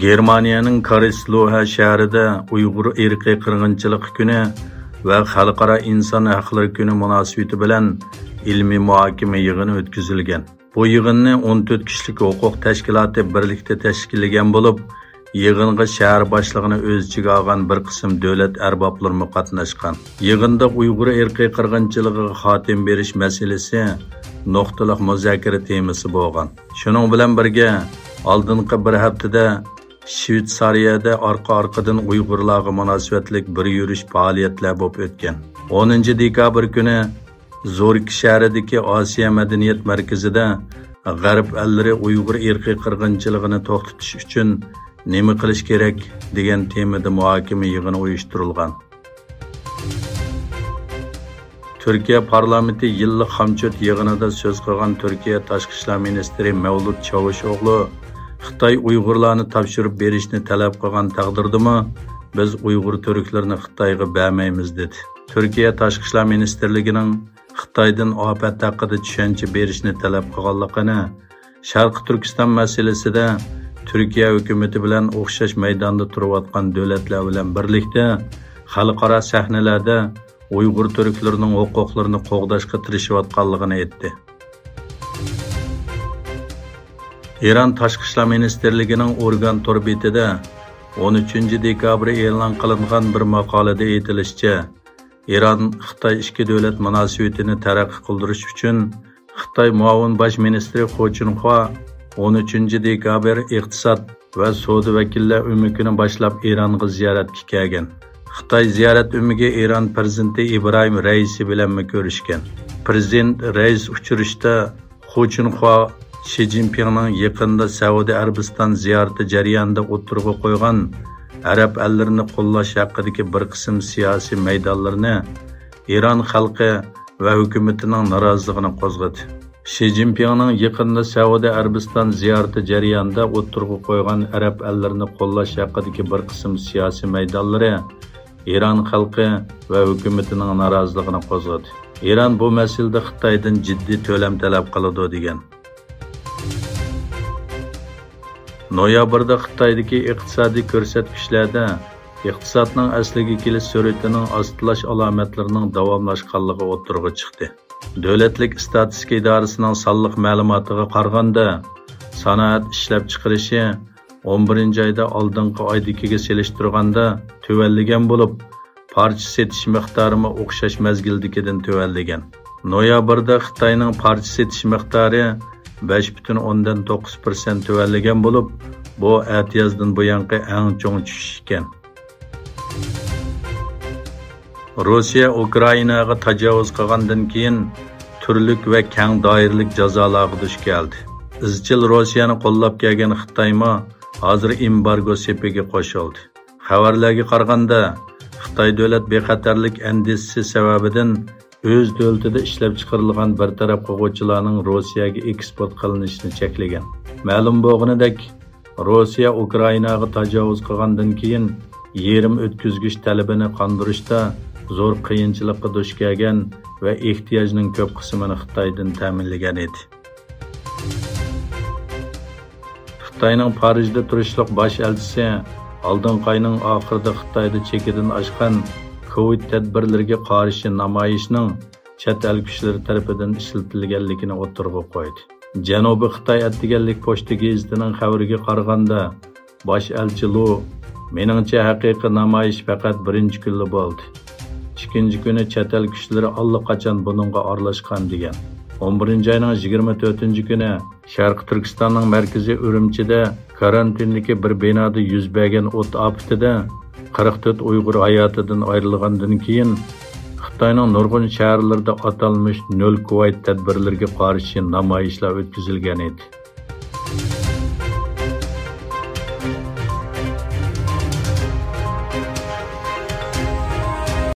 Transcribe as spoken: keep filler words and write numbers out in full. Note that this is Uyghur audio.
گېرمانىيەنىڭ كارلسرۇھە شەھىرىدە ئۇيغۇر ئىرقىي قىرغىنچىلىقى كۈنى ۋە خەلقئارا ئىنسان ھەقلىرى كۈنى مۇناسىۋىتى بىلەن ئىلمىي مۇھاكىمە يىغىنى ئۆتكۈزۈلگەن. بۇ يىغىننى ئون تۆت كىشىلىك ھوقۇق تەشكىلاتى بىرلىكتە تەشكىللىگەن بولۇپ، يىغىنغا شەھەر باشلىقىنى ئۆز ئىچىگە ئالغان بىر قىسىم دۆلەت ئەربابلىرىمۇ قاتناشقان. يىغىندا ئۇيغۇر ئىرقىي قىرغىنچىلىقىغا خاتىمە بېرىش مەسىلىسى نۇقتىلىق مۇزاكىرە تېمىسى بولغان. شۇنىڭ بىلەن بىرگە، ئالدىنقى بىر ھەپتىدە شۋېتسارىيەدە ئارقا-ئارقىدىن ئۇيغۇرلارغا مۇناسىۋەتلىك بىر يۈرۈش پائالىيەتلەر بولۇپ ئۆتكەن. ئونىنچى دېكابىر كۈنى زۇرىك شەھىرىدىكى ئاسىيا مەدەنىيەت مەركىزىدە غەرب ئەللىرى ئۇيغۇر ئىرقىي قىرغىنچىلىقىنى توختىتىش ئۈچۈن نېمە قىلىش كېرەك دېگەن تېمىدا مۇھاكىمە يىغىنى ئۇيۇشتۇرۇلغان. تۈركىيە پارلامېنتى يىللىق خامچوت يىغىنىدا سۆز قىلغان تۈركىيە تاشقى ئىشلار مىنىستىرى مەۋلۇت چاۋۇشئوغلۇ خىتاي ئۇيغۇرلارنى تاپشۇرۇپ بېرىشنى تەلەپ قىلغان تەقدىردىمۇ، بىز ئۇيغۇر تۈركلىرىنى خىتايغا بەرمەيمىز، دېدى. تۈركىيە تاشقى ئىشلار مىنىستىرلىكىنىڭ خىتايدىن ئاپەت ھەققىدە چۈشەنچە بېرىشنى تەلەپ قىلغانلىقىنى، شەرقىي تۈركىستان مەسىلىسىدە تۈركىيە ھۆكۈمىتى بىلەن ئوخشاش مەيداندا تۇرۇۋاتقان دۆلەتلەر بىلەن بىرلىكتە خەلقئارا سەھنىلەردە ئۇيغۇر تۈركلىرىنىڭ ھوقۇقلىرىنى قوغداشقا تىرىشىۋاتقانلىقىنى ئېيتتى. ئىران تاشقى ئىشلار مىنىستىرلىكىنىڭ ئورگان تور بېتىدە ئون ئۈچىنچى دېكابىر ئېلان قىلىنغان بىر ماقالىدە ئېيتىلىشىچە، ئىران خىتاي ئىككى دۆلەت مۇناسىۋىتىنى تەرەققىي قىلدۇرۇش ئۈچۈن خىتاي مۇئاۋىن باش مىنىستىرى خۇ چىنخۇا ئون ئۈچىنچى دېكابىر ئىقتىساد ۋە سودا ۋەكىللەر ئۆمىكىنى باشلاپ ئىرانغا زىيارەتكە كەلگەن. خىتاي زىيارەت ئۆمىكى ئىران پىرېزىدېنتى ئىبراھىم رەئىسى بىلەنمۇ كۆرۈشكەن. پىرېزىدېنت رەئىس ئۇچرىشىشتا خۇ چىنخۇا شى جىنپىڭنىڭ يېقىندا سەئۇدى ئەرەبىستان زىيارىتى جەريانىدا ئوتتۇرىغا قويغان ئەرەب ئەللىرىنى قوللاش ھەققىدىكى بىر قىسىم سىياسىي مەيدانلىرىنى ئىران خەلقى ۋە ھۆكۈمىتىنىڭ نارازىلىقىنى قوزغىدى. شى جىنپىڭنىڭ يېقىندا سەئۇدى ئەرەبىستان زىيارىتى جەريانىدا ئوتتۇرىغا قويغان ئەرەب ئەللىرىنى قوللاش ھەققىدىكى بىر قىسىم سىياسىي مەيدانلىرى ئىران خەلقى ۋە ھۆكۈمىتىنىڭ نارازىلىقىنى قوزغىدى. ئىران بۇ مەسىلىدە خىتايدىن جىددىي تۆلەم تەلەپ قىلىدۇ، دېگەن. نويابىردا خىتايدىكى ئىقتىسادىي كۆرسەتكۈچلەردە ئىقتىسادنىڭ ئەسلىگە كېلىش سۈرئىتىنىڭ ئاستىلاش ئالامەتلىرىنىڭ داۋاملاشقانلىقى ئوتتۇرىغا چىقتى. دۆلەتلىك ئىستاتىستىكا ئىدارىسىنىڭ سانلىق مەلۇماتىغا قارىغاندا، سانائەت ئىشلەپچىقىرىشى ئون بىرىنچى ئايدا ئالدىنقى ئايدىكىگە سېلىشتۇرغاندا تۆۋەنلىگەن بولۇپ، پارچە سېتىش مىقدارىمۇ ئوخشاش مەزگىلدىكىدىن تۆۋەنلىگەن. نويابىردا خىتاينىڭ پارچە سېتىش مىقدارى بەش پۈتۈن ئوندىن توققۇز پىرسەنت تۆۋەنلىگەن بولۇپ، بۇ ئەتىيازدىن بۇيانقى ئەڭ چوڭ چۈشۈش ئىكەن. روسىيە ئۇكرائىناغا تاجاۋۇز قىلغاندىن كېيىن، تۈرلۈك ۋە كەڭ دائىرىلىك جازالارغا دۇچ كەلدى. ئىزچىل روسىيەنى قوللاپ كەلگەن خىتايمۇ ھازىر ئېمبارگو سېپىگە قوشۇلدى. خەۋەرلەرگە قارىغاندا، خىتاي دۆلەت بىخەتەرلىك ئەندىزىسى سەۋەبىدىن ئۆز دۆلىتىدە ئىشلەپچىقىرىلغان بىر تەرەپ قوغۇچىلارنىڭ روسىيەگە ئېكسپورت قىلىنىشىنى چەكلىگەن. مەلۇم بولغىنىدەك، روسىيە ئۇكرائىناغا تاجاۋۇز قىلغاندىن كېيىن، يېرىم ئۆتكۈزگۈچ تەلىپىنى قاندۇرۇشتا زور قىيىنچىلىققا دۇچ كەلگەن ۋە ئېھتىياجنىڭ كۆپ قىسمىنى خىتايدىن تەمىنلىگەن ئىدى. خىتاينىڭ پارىژدا تۇرۇشلۇق باش ئەلچىسى ئالدىنقى ئاينىڭ ئاخىرىدا خىتايدا چېكىدىن ئاشقان كوۋىد تەدبىرلىرىگە قارشى نامايىشنىڭ چەت ئەل كۈچلىرى تەرىپىدىن ئىشلىتىلگەنلىكىنى ئوتتۇرىغا قويدى. جەنۇبىي خىتاي ئەتىگەنلىك پوچتا گېزىتىنىڭ خەۋىرىگە قارىغاندا، باش ئەلچى لۇ، مېنىڭچە، ھەقىقىي نامايىش پەقەت بىرىنچى كۈنلا بولدى. ئىككىنچى كۈنى چەت ئەل كۈچلىرى ئاللىقاچان بۇنىڭغا ئارىلاشقان، دېگەن. ئون بىرىنچى ئاينىڭ يىگىرمە تۆتىنچى كۈنى شەرقىي تۈركىستاننىڭ مەركىزى ئۈرۈمچىدە كارانتىندىكى بىر بىنادا يۈز بەرگەن ئوت ئاپىتىدە قىرىق تۆت ئۇيغۇر ھاياتىدىن ئايرىلغاندىن كېيىن، خىتاينىڭ نۇرغۇن شەھەرلىرىدە ئاتالمىش نۆل كوۋىد تەدبىرلىرىگە قارشى نامايىشلار ئۆتكۈزۈلگەن ئىدى.